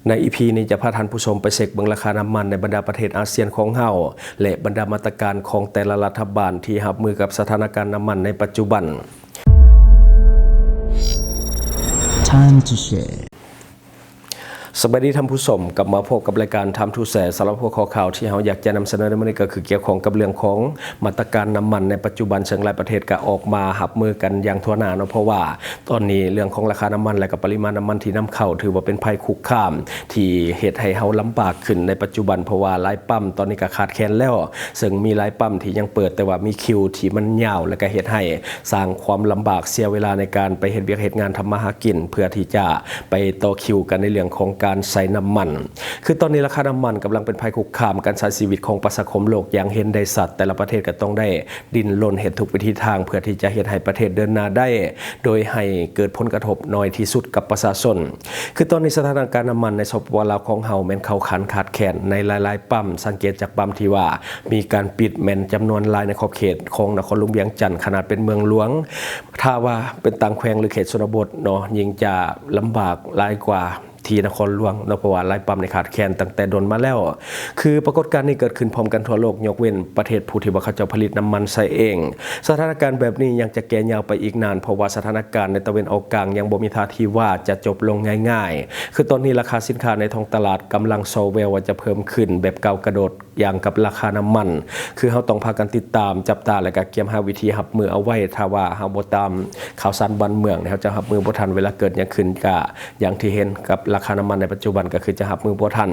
ໃນອີພີນີ້ຈະພາທ່ານຜູ້ຊົມໄປເຊັກເບິ່ງລາຄານ້ຳມັນໃນບັນດາປະເທດອາຊຽນຂອງເຮົາ ແລະ ບັນດາມາດຕະການຂອງແຕ່ລະລັດຖະບານທີ່ຮັບມືກັບສະຖານະການນ້ຳມັນໃນປັດຈຸບັນ. Time to share. ສະບາຍດີທ່ານຜູ້ຊົມ, ກັບມາພົບກັບລາຍການ Time to Share. ສຳລັບຫົວຂໍ້ຂ່າວທີ່ເຮົາຢາກຈະນຳສະເໜີໃນມື້ນີ້ກໍຄືກ່ຽວຂ້ອງກັບເລື່ອງຂອງມາດຕະການນ້ຳມັນໃນປັດຈຸບັນ, ເຊິ່ງຫຼາຍປະເທດກໍອອກມາຮັບມືກັນຢ່າງທົ່ວໜ້າເນາະ, ເພາະວ່າຕອນນີ້ເລື່ອງຂອງລາຄານ້ຳມັນ ແລະ ກໍປະລິມານນ້ຳມັນທີ່ນຳເຂົ້າ ຖືວ່າເປັນໄພຄຸກຄາມທີ່ເຮັດໃຫ້ເຮົາລຳບາກຂຶ້ນໃນປັດຈຸບັນ, ເພາະວ່າຫຼາຍປ້ຳຕອນນີ້ກໍຂາດແຄນແລ້ວ, ເຊິ່ງມີຫຼາຍປ້ຳທີ່ຍັງເປີດ ແຕ່ວ່າມີຄິວທີ່ມັນຍາວ ແລະ ກໍເຮັດໃຫ້ ສ້າງຄວາມລຳບາກເສຍເວລາໃນການໄປເຮັດວຽກເຮັດງານທຳມາຫາກິນ ເພື່ອທີ່ຈະໄປຕໍ່ຄິວກັນໃນເລື່ອງຂອງການໃຊ້ນ້ຳມັນ. ຄືຕອນນີ້ລາຄານ້ຳມັນກຳລັງເປັນໄພຄຸກຄາມການໃຊ້ຊີວິດຂອງປະຊາຄົມໂລກຢ່າງເຫັນໄດ້ຊັດ. ແຕ່ລະປະເທດກໍຕ້ອງໄດ້ດີ້ນລົນເຮັດທຸກວິທີທາງ ເພື່ອທີ່ຈະເຮັດໃຫ້ປະເທດເດີນໜ້າໄດ້ ໂດຍໃຫ້ເກີດຜົນກະທົບໜ້ອຍທີ່ສຸດກັບປະຊາຊົນ. ຄືຕອນນີ້ສະຖານະການນ້ຳມັນໃນ ສປປ ລາວຂອງເຮົາແມ່ນເຂົ້າຂັ້ນຂາດແຄນໃນຫຼາຍໆປ້ຳ, ສັງເກດຈາກປ້ຳທີ່ວ່າ ມີການປິດແມ່ນຈຳນວນຫຼາຍໃນຂອບເຂດຂອງນະຄອນຫຼວງວຽງຈັນ, ຂະໜາດເປັນເມືອງຫຼວງ ຖ້າວ່າເປັນຕ່າງແຂວງ ຫຼື ເຂດຊົນນະບົດເນາະ, ຍິ່ງຈະລຳບາກຫຼາຍກວ່າທີ່ນະຄອນຫຼວງເນາະ, ເພາະວ່າຫຼາຍປ້ຳນີ້ຂາດແຄນຕັ້ງແຕ່ດົນມາແລ້ວ. ຄືປາກົດການນີ້ເກີດຂຶ້ນພ້ອມກັນທົ່ວໂລກ ຍົກເວັ້ນປະເທດຜູ້ທີ່ວ່າເຂົາເຈົ້າຜະລິດນ້ຳມັນໃຊ້ເອງ. ສະຖານະການແບບນີ້ຍັງຈະແກ່ຍາວໄປອີກນານ, ເພາະວ່າສະຖານະການໃນຕາເວັນອອກກາງຍັງບໍ່ມີທ່າທີວ່າຈະຈົບລົງງ່າຍໆ. ຄືຕອນນີ້ລາຄາສິນຄ້າໃນທ້ອງຕະຫຼາດກຳລັງສໍ່ແວວວ່າຈະເພີ່ມຂຶ້ນແບບກ້າວກະໂດດ ຢ່າງກັບລາຄານ້ຳມັນ, ຄືເຮົາຕ້ອງພາກັນຕິດຕາມ, ຈັບຕາ ແລະ ກະກຽມຫາວິທີຮັບມືເອົາໄວ້. ຖ້າວ່າເຮົາບໍ່ຕາມຂ່າວສານບ້ານເມືອງ, ເຮົາຈະຮັບມືບໍ່ທັນ. ເວລາເກີດຫຍັງຂຶ້ນ ກະຢ່າງທີ່ເຫັນກັບລາຄານ້ຳມັນໃນປັດຈຸບັນ, ກໍຄືຈະຮັບມືບໍ່ທັນ.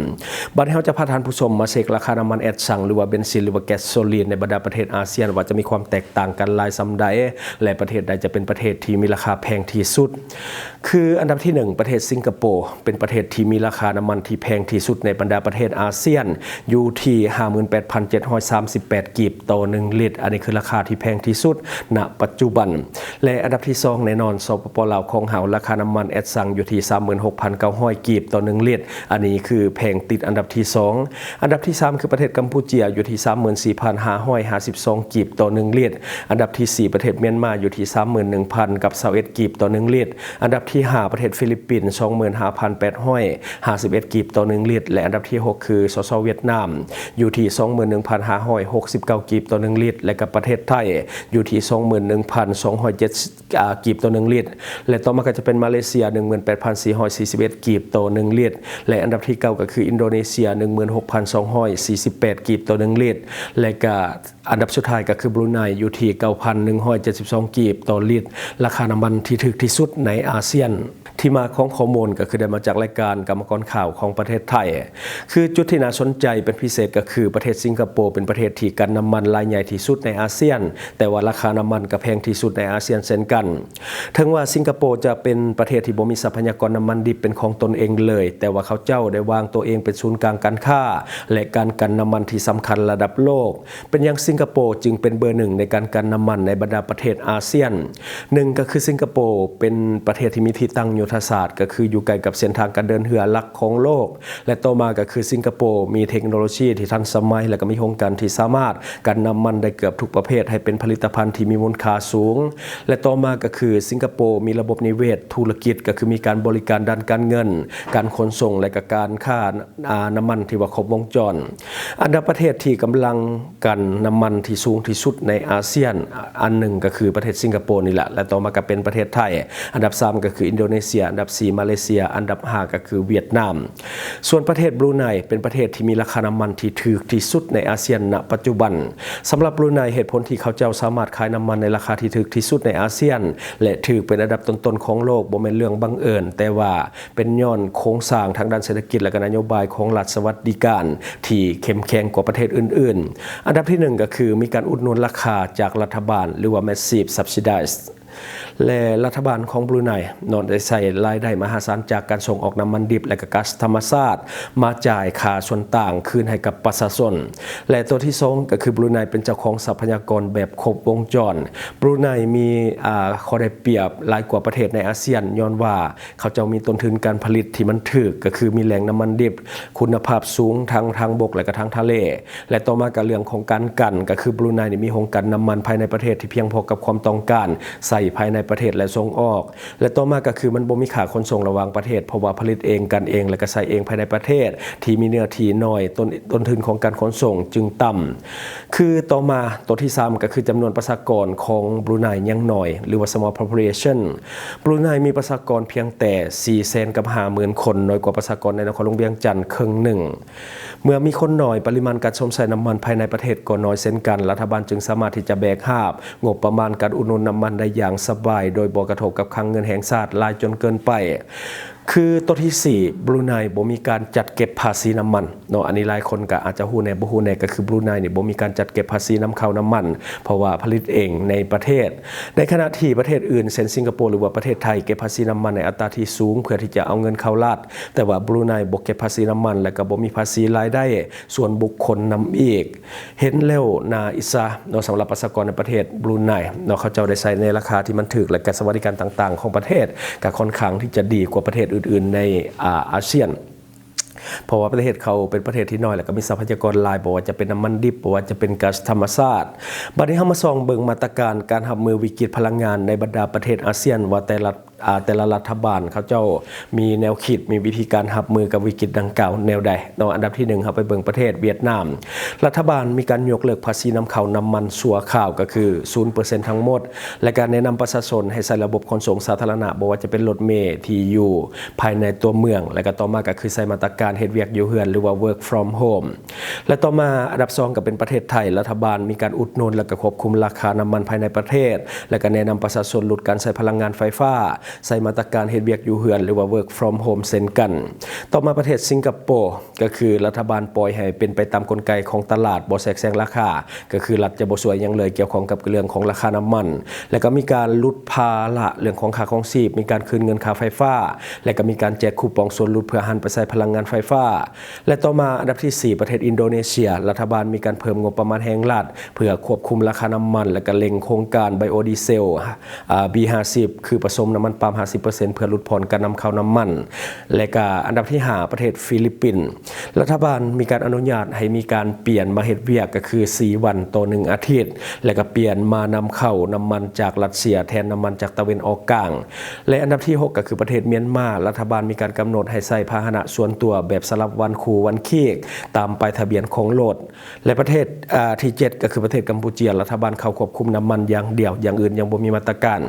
ບັດນີ້ເຮົາຈະພາທ່ານຜູ້ຊົມມາເຊັກລາຄານ້ຳມັນແອດຊັງ ຫຼືວ່າເບັນຊິນ ຫຼືວ່າແກັສໂຊລີນ ໃນບັນດາປະເທດອາຊຽນ ວ່າຈະມີຄວາມແຕກຕ່າງກັນຫຼາຍສ່ຳໃດ ແລະ ປະເທດໃດຈະເປັນປະເທດທີ່ມີລາຄາແພງທີ່ສຸດ. ຄືອັນດັບທີໜຶ່ງ ປະເທດສິງກະໂປ ເປັນປະເທດທີ່ມີລາຄານ້ຳມັນທີ່ແພງທີ່ສຸດໃນບັນດາປະເທດອາຊຽນ ຢູ່ທີ່ຫ້າໝື່ນແປດພັນເຈັດຮ້ອຍສາມສິບແປດກີບຕໍ່ໜຶ່ງລິດ. ອັນນີ້ຄືລາຄາທີ່ແພງທີ່ສຸດນະປັດຈຸບັນ. ແລະ ອັນດັບທີສອງແນ່ນອນ ສປປ ລາວຂອງເຮົາ ລາຄານ້ຳມັນແອດຊັງຢູ່ທີ່ສາມໝື່ນຫົກພັນເກົ້າຮ້ອຍກີບຕໍ່ໜຶ່ງລິດ. ອັນນີ້ຄືແພງຕິດອັນດັບທີສອງ. ອັນດັບທີສາມຄືປະເທດກຳປູເຈຍ ຢູ່ທີ່ສາມໝື່ນສີ່ພັນຫ້າຮ້ອຍຫ້າສິບສອງກີບຕໍ່ໜຶ່ງລິດ. ອັນດັບທີສີ່ ປະເທດມຽນມາ ຢູ່ທີ່ສາມໝື່ນໜຶ່ງພັນກັບຊາວເອັດກີບຕໍ່ໜຶ່ງລິດ. ອັນດັບທີຫ້າ ປະເທດຟີລິບປິນ ສອງໝື່ນຫ້າພັນແປດຮ້ອຍຫ້າສິບເອັດກີບຕໍ່ໜຶ່ງລິດ ແລະ ອັນດັບທີຫົກ ຄື ສສ ຫວຽດນາມ ຢູ່ທີ່ສອງໝື່ນໜຶ່ງພັນຫ້າຮ້ອຍຫົກສິບເກົ້າກີບຕໍ່ໜຶ່ງລິດ ແລະ ກັບປະເທດໄທ ຢູ່ທີ່ສອງໝື່ນໜຶ່ງພັນສອງຮ້ອຍເຈັດ ອ່າ ກີບຕໍ່ໜຶ່ງລິດ ແລະ ຕໍ່ມາກໍຈະເປັນມາເລເຊຍ ໜຶ່ງໝື່ນແປດພັນສີ່ຮ້ອຍສີ່ສິບເອັດກີບຕໍ່ໜຶ່ງລິດ ແລະ ອັນດັບທີເກົ້າ ກໍຄືອິນໂດເນເຊຍ ໜຶ່ງໝື່ນຫົກພັນສອງຮ້ອຍສີ່ສິບແປດກີບຕໍ່ໜຶ່ງລິດ ແລະ ກະ ອັນດັບສຸດທ້າຍກໍຄືບຣູໄນ ຢູ່ທີ່ເກົ້າພັນໜຶ່ງຮ້ອຍເຈັດສິບສອງກີບຕໍ່ລິດ, ລາຄານ້ຳມັນທີ່ຖືກທີ່ສຸດໃນອາຊຽນ. ທີ່ມາຂອງຂໍ້ມູນກໍຄືໄດ້ມາຈາກລາຍການກຳມະກອນຂ່າວຂອງປະເທດໄທ. ຄືຈຸດທີ່ໜ້າສົນໃຈເປັນພິເສດກໍຄືປະເທດສິງກະໂປເປັນປະເທດທີ່ກັ່ນນ້ຳມັນລາຍໃຫຍ່ທີ່ສຸດໃນອາຊຽນ, ແຕ່ວ່າລາຄານ້ຳມັນກໍແພງທີ່ສຸດໃນອາຊຽນເຊັ່ນກັນ. ເຖິງວ່າສິງກະໂປຈະເປັນປະເທດທີ່ບໍ່ມີຊັບພະຍາກອນນ້ຳມັນດິບເປັນຂອງຕົນເອງເລີຍ, ແຕ່ວ່າເຂົາເຈົ້າໄດ້ວາງຕົວເອງເປັນສູນກາງການຄ້າ ແລະ ການກັ່ນນ້ຳມັນທີ່ສຳຄັນລະດັບໂລກ. ເປັນຫຍັງສິງກະໂປຈຶ່ງເປັນເບີໜຶ່ງໃນການກັ່ນນ້ຳມັນໃນບັນດາປະເທດອາຊຽນ? ໜຶ່ງ ກໍຄືສິງກະໂປເປັນປະເທດທີ່ມີທີ່ຕັ້ງຍຸດທະສາດ, ກໍຄືຢູ່ໃກ້ກັບເສັ້ນທາງການເດີນເຮືອຫຼັກຂອງໂລກ ແລະ ຕໍ່ມາກໍຄືສິງກະໂປມີເທັກໂນໂລຊີທີ່ທັນສະໄໝ ແລະ ກໍມີໂຮງກັ່ນທີ່ສາມາດກັ່ນນ້ຳມັນໄດ້ເກືອບທຸກປະເພດໃຫ້ເປັນຜະລິດຕະພັນທີ່ມີມູນຄ່າສູງ ແລະ ຕໍ່ມາກໍຄືສິງກະໂປມີລະບົບນິເວດທຸລະກິດ, ກໍຄືມີການບໍລິການດ້ານການເງິນ, ການຂົນສົ່ງ ແລະ ກໍການຄ້າ ອ່າ ນ້ຳມັນທີ່ວ່າຄົບວົງຈອນ. ອັນດັບປະເທດທີ່ກຳລັງກັ່ນນ້ຳມັນທີ່ສູງທີ່ສຸດໃນອາຊຽນ ອັນໜຶ່ງກໍຄືປະເທດສິງກະໂປນີ້ແຫຼະ ແລະ ຕໍ່ມາກໍເປັນປະເທດໄທ, ອັນດັບສາມກໍຄືອິນໂດເນເຊຍ, ອັນດັບສີ່ມາເລເຊຍ, ອັນດັບຫ້າກໍຄືຫວຽດນາມ. ສ່ວນປະເທດບຣູໄນເປັນປະເທດທີ່ມີລາຄານ້ຳມັນທີ່ຖືກທີ່ສຸດໃນອາຊຽນນະປັດຈຸບັນ. ສຳລັບບຣູໄນ ເຫດຜົນທີ່ເຂົາເຈົ້າສາມາດຂາຍນ້ຳມັນໃນລາຄາທີ່ຖືກທີ່ສຸດໃນອາຊຽນ ແລະ ຖືກເປັນອັນດັບຕົ້ນໆຂອງໂລກ ບໍ່ແມ່ນເລື່ອງບັງເອີນ, ແຕ່ວ່າ ເປັນຍ້ອນໂຄງສ້າງທາງດ້ານເສດຖະກິດ ແລະ ກະນະໂຍບາຍຂອງລັດສະຫວັດດີການທີ່ເຂັ້ມແຂງກວ່າປະເທດອື່ນໆ. ອັນດັບທີໜຶ່ງກໍຄືມີການອຸດໜູນລາຄາຈາກລັດຖະບານ ຫຼືວ່າ massive subsidies ແລະ ລັດຖະບານຂອງບຣູໄນເນາະ ໄດ້ໃຊ້ລາຍໄດ້ມະຫາສານຈາກການສົ່ງອອກນ້ຳມັນດິບ ແລະ ກະກາສທຳມະຊາດ ມາຈ່າຍຄ່າສ່ວນຕ່າງຄືນໃຫ້ກັບປະຊາຊົນ. ແລະ ຕົວທີສອງກໍຄືບຣູໄນເປັນເຈົ້າຂອງຊັບພະຍາກອນແບບຄົບວົງຈອນ. ບຣູໄນມີ ອ່າ ຂໍ້ໄດ້ປຽບຫຼາຍກວ່າປະເທດໃນອາຊຽນ ຍ້ອນວ່າ ເຂົາເຈົ້າມີຕົ້ນທຶນການຜະລິດທີ່ມັນຖືກ, ກໍຄືມີແຫຼ່ງນ້ຳມັນດິບຄຸນນະພາບສູງ ທັງທາງບົກ ແລະ ກະທາງທະເລ ແລະ ຕໍ່ມາກໍເລື່ອງຂອງການກັ່ນ, ກໍຄືບຣູໄນນີ້ມີໂຮງກັ່ນນ້ຳມັນພາຍໃນປະເທດທີ່ພຽງພໍກັບຄວາມຕ້ອງການໃຊ້ພາຍໃນ ປະເທດ ແລະ ສົ່ງອອກ ແລະ ຕໍ່ມາກໍຄືມັນບໍ່ມີຄ່າຂົນສົ່ງລະຫວ່າງປະເທດ ເພາະວ່າຜະລິດເອງ ກັນເອງ ແລະ ກໍໃຊ້ເອງພາຍໃນປະເທດ ທີ່ມີເນື້ອທີ່ນ້ອຍ ຕົ້ນ ຕົ້ນທຶນຂອງການຂົນສົ່ງຈຶ່ງຕ່ຳ. ຄືຕໍ່ມາ ຕົວທີສາມ ກໍຄືຈຳນວນປະຊາກອນຂອງບຣູໄນຍັງໜ້ອຍ ຫຼືວ່າ small population. ບຣູໄນມີປະຊາກອນພຽງແຕ່ສີ່ແສນກັບຫ້າໝື່ນຄົນ ນ້ອຍກວ່າປະຊາກອນໃນນະຄອນຫຼວງວຽງຈັນເຄິ່ງໜຶ່ງ. ເມື່ອມີຄົນໜ້ອຍ ປະລິມານການຊົມໃຊ້ນ້ຳມັນພາຍໃນປະເທດກໍໜ້ອຍເຊັ່ນກັນ, ລັດຖະບານຈຶ່ງສາມາດທີ່ຈະແບກຫາບງົບປະມານການອຸດໜູນນ້ຳມັນໄດ້ຢ່າງສະບາຍ ໂດຍບໍ່ກະທົບກັບຄັງເງິນແຫ່ງຊາດຫຼາຍຈົນເກີນໄປ. ຄືຕົວທີສີ່ ບຣູໄນບໍ່ມີການຈັດເກັບພາສີນ້ຳມັນເນາະ, ອັນນີ້ຫຼາຍຄົນກໍອາດຈະຮູ້ແດ່ບໍ່ຮູ້ແດ່ ກໍຄືບຣູໄນນີ້ບໍ່ມີການຈັດເກັບພາສີນຳເຂົ້ານ້ຳມັນ ເພາະວ່າຜະລິດເອງໃນປະເທດ. ໃນຂະນະທີ່ປະເທດອື່ນ ເຊັ່ນ ສິງກະໂປ ຫຼືວ່າປະເທດໄທ ເກັບພາສີນ້ຳມັນໃນອັດຕາທີ່ສູງ ເພື່ອທີ່ຈະເອົາເງິນເຂົ້າລັດ, ແຕ່ວ່າບຣູໄນບໍ່ເກັບພາສີນ້ຳມັນ ແລະ ກໍບໍ່ມີພາສີລາຍໄດ້ສ່ວນບຸກຄົນນຳອີກ. ເຫັນແລ້ວໜ້າອິດສາເນາະ ສຳລັບປະຊາກອນໃນປະເທດບຣູໄນເນາະ, ເຂົາເຈົ້າໄດ້ໃຊ້ໃນລາຄາທີ່ມັນຖືກ ແລະ ກະສະຫວັດດີການຕ່າງໆຂອງປະເທດ ກະຄ່ອນຂ້າງທີ່ຈະດີກວ່າປະເທດອື່ນໆໃນ ອາ ອາຊຽນ. ເພາະວ່າປະເທດເຂົາເປັນປະເທດທີ່ນ້ອຍ ແລ້ວກໍມີຊັບພະຍາກອນຫຼາຍ, ບໍ່ວ່າຈະເປັນນ້ຳມັນດິບ, ບໍ່ວ່າຈະເປັນກາສທຳມະຊາດ. ບັດນີ້ເຮົາມາສ່ອງເບິ່ງມາດຕະການການຮັບມືວິກິດພະລັງງານໃນບັນດາປະເທດອາຊຽນ ວ່າແຕ່ລະ ອາ ແຕ່ລະລັດຖະບານເຂົາເຈົ້າມີແນວຄິດ, ມີວິທີການຮັບມືກັບວິກິດດັ່ງກ່າວແນວໃດເນາະ. ອັນດັບທີໜຶ່ງ ເຮົາໄປເບິ່ງປະເທດຫວຽດນາມ. ລັດຖະບານມີການຍົກເລີກພາສີນຳເຂົ້ານ້ຳມັນຊົ່ວຄາວ ກໍຄືສູນເປີເຊັນທັງໝົດ ແລະ ການແນະນຳປະຊາຊົນໃຫ້ໃຊ້ລະບົບຂົນສົ່ງສາທາລະນະ, ບໍ່ວ່າຈະເປັນລົດເມທີ່ຢູ່ພາຍໃນຕົວເມືອງ ແລະ ກໍຕໍ່ມາກໍຄືໃຊ້ມາດຕະການເຮັດວຽກຢູ່ເຮືອນ ຫຼືວ່າ work from home. ແລະ ຕໍ່ມາອັນດັບສອງກໍເປັນປະເທດໄທ, ລັດຖະບານມີການອຸດໜູນ ແລະ ກໍຄວບຄຸມລາຄານ້ຳມັນພາຍໃນປະເທດ ແລະ ກໍແນະນຳປະຊາຊົນຫຼຸດການໃຊ້ພະລັງງານໄຟຟ້າ, ໃຊ້ມາດຕະການເຮັດວຽກຢູ່ເຮືອນ ຫຼືວ່າ work from home ເຊັ່ນກັນ. ຕໍ່ມາປະເທດສິງກະໂປ ກໍຄືລັດຖະບານປ່ອຍໃຫ້ເປັນໄປຕາມກົນໄກຂອງຕະຫຼາດ, ບໍ່ແຊກແຊງລາຄາ, ກໍຄືລັດຈະບໍ່ຊ່ວຍຫຍັງເລີຍກ່ຽວຂ້ອງກັບເລື່ອງຂອງລາຄານ້ຳມັນ ແລະ ກໍມີການຫຼຸດພາລະເລື່ອງຂອງຄ່າຄອງຊີບ, ມີການຄືນເງິນຄ່າໄຟຟ້າ ແລະ ກໍມີການແຈກຄູປອງສ່ວນຫຼຸດເພື່ອຫັນໄປໃຊ້ພະລັງງານໄຟຟ້າ. ແລະ ຕໍ່ມາອັນດັບທີສີ່ ປະເທດອິນໂດເນເຊຍ, ລັດຖະບານມີການເພີ່ມງົບປະມານແຫ່ງລັດ ເພື່ອຄວບຄຸມລາຄານ້ຳມັນ ແລະ ກະເລັ່ງໂຄງການໄບໂອດີເຊວ ອາ ບີຫ້າສິບ ຄືປະສົມນ້ຳມັນປາມຫ້າສິບເປີເຊັນ ເພື່ອຫຼຸດຜ່ອນການນຳເຂົ້ານ້ຳມັນ. ແລະ ກະອັນດັບທີຫ້າ ປະເທດຟີລິບປິນ, ລັດຖະບານມີການອະນຸຍາດໃຫ້ມີການປ່ຽນມາເຮັດວຽກ ກໍຄືສີ່ວັນຕໍ່ໜຶ່ງອາທິດ ແລະ ກະປ່ຽນມານຳເຂົ້ານ້ຳມັນຈາກຣັດເຊຍ ແທນນ້ຳມັນຈາກຕາເວັນອອກກາງ. ແລະ ອັນດັບທີຫົກ ກໍຄືປະເທດມຽນມາ, ລັດຖະບານມີການກຳນົດໃຫ້ໃຊ້ພາຫະນະສ່ວນຕົວແບບສະຫຼັບວັນຄູ່ວັນຄີກ ຕາມປ້າຍທະບຽນຂອງລົດ. ແລະ ປະເທດ ອາ ທີເຈັດ ກໍຄືປະເທດກຳປູເຈຍ, ລັດຖະບານເຂົ້າຄວບຄຸມນ້ຳມັນຢ່າງດຽວ, ຢ່າງອື່ນຍັງບໍ່ມີມາດຕະການ.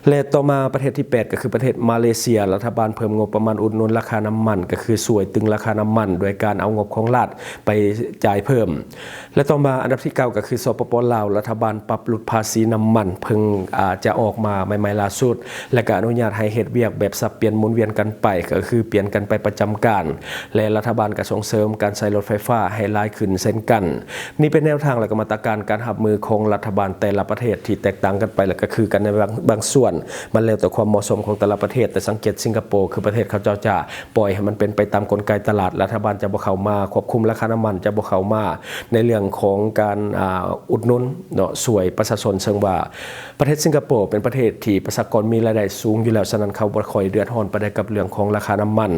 ແລະ ຕໍ່ມາປະເທດທີແປດ ກໍຄືປະເທດມາເລເຊຍ, ລັດຖະບານເພີ່ມງົບປະມານອຸດໜູນລາຄານ້ຳມັນ, ກໍຄືຊ່ວຍຕຶງລາຄານ້ຳມັນ ໂດຍການເອົາງົບຂອງລັດໄປຈ່າຍເພີ່ມ. ແລະ ຕໍ່ມາອັນດັບທີເກົ້າ ກໍຄື ສປປ ລາວ, ລັດຖະບານປັບຫຼຸດພາສີນ້ຳມັນ ເພິ່ງ ອາ ຈະອອກມາໃໝ່ໆລ່າສຸດ ແລະ ກໍອະນຸຍາດໃຫ້ເຮັດວຽກແບບສັບປ່ຽນໝູນວຽນກັນໄປ, ກໍຄືປ່ຽນກັນໄປປະຈຳການ ແລະ ລັດຖະບານກໍສົ່ງເສີມການໃຊ້ລົດໄຟຟ້າໃຫ້ຫຼາຍຂຶ້ນເຊັ່ນກັນ. ນີ້ເປັນແນວທາງ ແລະ ກໍມາດຕະການການຮັບມືຂອງລັດຖະບານແຕ່ລະປະເທດທີ່ແຕກຕ່າງກັນໄປ ແລະ ກໍຄືກັນໃນບາງ ບາງສ່ວນ, ມັນແລ້ວແຕ່ຄວາມເໝາະສົມຂອງແຕ່ລະປະເທດ. ແຕ່ສັງເກດສິງກະໂປ ຄືປະເທດເຂົາເຈົ້າຈະ ປ່ອຍໃຫ້ມັນເປັນໄປຕາມກົນໄກຕະຫຼາດ, ລັດຖະບານຈະບໍ່ເຂົ້າມາຄວບຄຸມລາຄານ້ຳມັນ, ຈະບໍ່ເຂົ້າມາໃນເລື່ອງຂອງການ ອາ ອຸດໜູນເນາະ ຊ່ວຍປະຊາຊົນ, ເຊິ່ງວ່າປະເທດສິງກະໂປເປັນປະເທດທີ່ປະຊາກອນມີລາຍໄດ້ສູງຢູ່ແລ້ວ, ສະນັ້ນເຂົາບໍ່ຄ່ອຍເດືອດຮ້ອນປານໃດກັບເລື່ອງຂອງລາຄານ້ຳມັນ.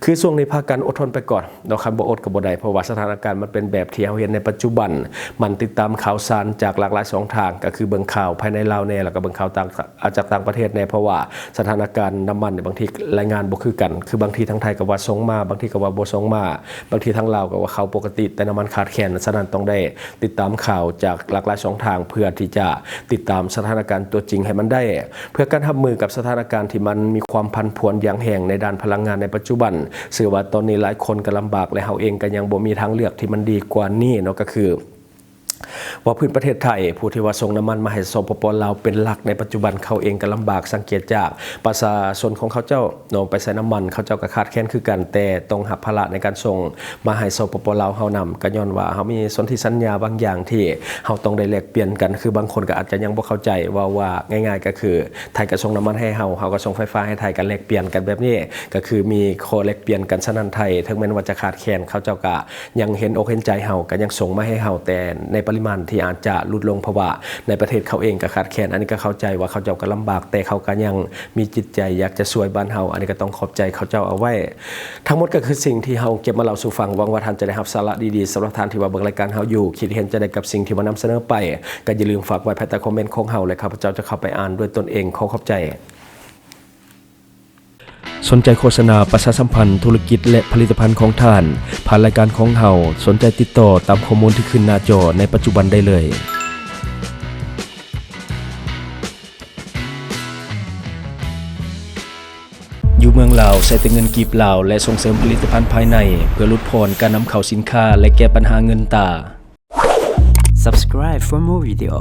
ຄືຊ່ວງນີ້ພາກັນອົດທົນໄປກ່ອນເນາະ, ຄັນບໍ່ອົດກໍບໍ່ໄດ້, ເພາະວ່າສະຖານະການມັນເປັນແບບທີ່ເຮົາເຫັນໃນປັດຈຸບັນ, ໝັ່ນຕິດຕາມຂ່າວສານຈາກຫຼາກຫຼາຍຊ່ອງທາງ, ກໍຄືເບິ່ງຂ່າວພາຍໃນລາວແດ່ ແລ້ວກໍເບິ່ງຂ່າວຕ່າງ ອາ ຈາກຕ່າງປະເທດແດ່, ເພາະວ່າສະຖານະການນ້ຳມັນໃນບາງທີລາຍງານບໍ່ຄືກັນ, ຄືບາງທີທາງໄທກໍວ່າສົ່ງມາ, ບາງທີກໍວ່າບໍ່ສົ່ງມາ, ບາງທີທາງລາວກໍວ່າເຂົ້າປົກກະຕິ ແຕ່ນ້ຳມັນຂາດແຄນ. ສະນັ້ນຕ້ອງໄດ້ຕິດຕາມຂ່າວຈາກຫຼາກຫຼາຍຊ່ອງທາງ ເພື່ອທີ່ຈະຕິດຕາມສະຖານະການຕົວຈິງໃຫ້ມັນໄດ້, ເພື່ອການຮັບມືກັບສະຖານະການທີ່ມັນມີຄວາມຜັນຜວນຢ່າງແຮງໃນດ້ານພະລັງງານໃນປັດຈຸບັນ. ເຊື່ອວ່າຕອນນີ້ຫຼາຍຄົນກໍລຳບາກ ແລະ ເຮົາເອງກໍຍັງບໍ່ມີທາງເລືອກທີ່ມັນດີກວ່ານີ້ເນາະ, ກໍຄື ວ່າພື້ນປະເທດໄທ ຜູ້ທີ່ວ່າສົ່ງນ້ຳມັນມາໃຫ້ ສປປ ລາວ ເປັນຫຼັກໃນປັດຈຸບັນ, ເຂົາເອງກໍລຳບາກ. ສັງເກດຈາກປະຊາຊົນຂອງເຂົາເຈົ້າເນາະ ໄປໃສ່ນ້ຳມັນ ເຂົາເຈົ້າກໍຂາດແຄນຄືກັນ, ແຕ່ຕ້ອງຮັບພາລະໃນການສົ່ງມາໃຫ້ ສປປ ລາວ ເຮົານຳ, ກໍຍ້ອນວ່າເຮົາມີສົນທິສັນຍາບາງຢ່າງທີ່ເຮົາຕ້ອງໄດ້ແລກປ່ຽນກັນ. ຄືບາງຄົນກໍອາດຈະຍັງບໍ່ເຂົ້າໃຈ, ເວົ້າວ່າງ່າຍໆກໍຄືໄທກໍສົ່ງນ້ຳມັນໃຫ້ເຮົາ, ເຮົາກໍສົ່ງໄຟຟ້າໃຫ້ໄທ, ກໍແລກປ່ຽນກັນແບບນີ້, ກໍຄືມີຂໍ້ແລກປ່ຽນກັນ. ສະນັ້ນໄທເຖິງແມ່ນວ່າຈະຂາດແຄນ, ເຂົາເຈົ້າກໍ ຍັງເຫັນອົກເຫັນໃຈເຮົາ, ກໍຍັງສົ່ງມາໃຫ້ເຮົາ, ແຕ່ໃນປະລິ ມັນທີ່ອາດຈະຫຼຸດລົງ ເພາະວ່າໃນປະເທດເຂົາເອງກໍຂາດແຄນ. ອັນນີ້ກໍເຂົ້າໃຈວ່າເຂົາເຈົ້າກໍລຳບາກ ແຕ່ເຂົາກໍຍັງມີຈິດໃຈຢາກຈະຊ່ວຍບ້ານເຮົາ. ອັນນີ້ກໍຕ້ອງຂອບໃຈເຂົາເຈົ້າເອົາໄວ້. ທັງໝົດກໍຄືສິ່ງທີ່ເຮົາເກັບມາເລົ່າສູ່ຟັງ. ຫວັງວ່າທ່ານຈະໄດ້ຮັບສາລະດີໆ. ສຳລັບທ່ານທີ່ວ່າເບິ່ງລາຍການເຮົາຢູ່ ຄິດເຫັນຈັ່ງໃດກັບສິ່ງທີ່ວ່ານຳສະເໜີໄປ ກໍຢ່າລືມຝາກໄວ້ພາຍໃຕ້ຄອມເມັນຂອງເຮົາ ແລະ ຂ້າພະເຈົ້າຈະເຂົ້າໄປອ່ານດ້ວຍຕົນເອງ. ຂໍຂອບໃຈ. ສົນໃຈໂຄສະນາປະຊາສຳພັນທຸລະກິດ ແລະ ຜະລິດຕະພັນຂອງທ່ານ ຜ່ານລາຍການຂອງເຮົາ? ສົນໃຈຕິດຕໍ່ຕາມຂໍ້ມູນທີ່ຂຶ້ນໜ້າຈໍໃນປັດຈຸບັນໄດ້ເລີຍ. ຢູ່ເມືອງລາວ ໃຊ້ແຕ່ເງິນກີບລາວ ແລະ ສົ່ງເສີມຜະລິດຕະພັນພາຍໃນ ເພື່ອຫຼຸດຜ່ອນການນຳເຂົ້າສິນຄ້າ ແລະ ແກ້ປັນຫາເງິນຕາ. Subscribe for more video.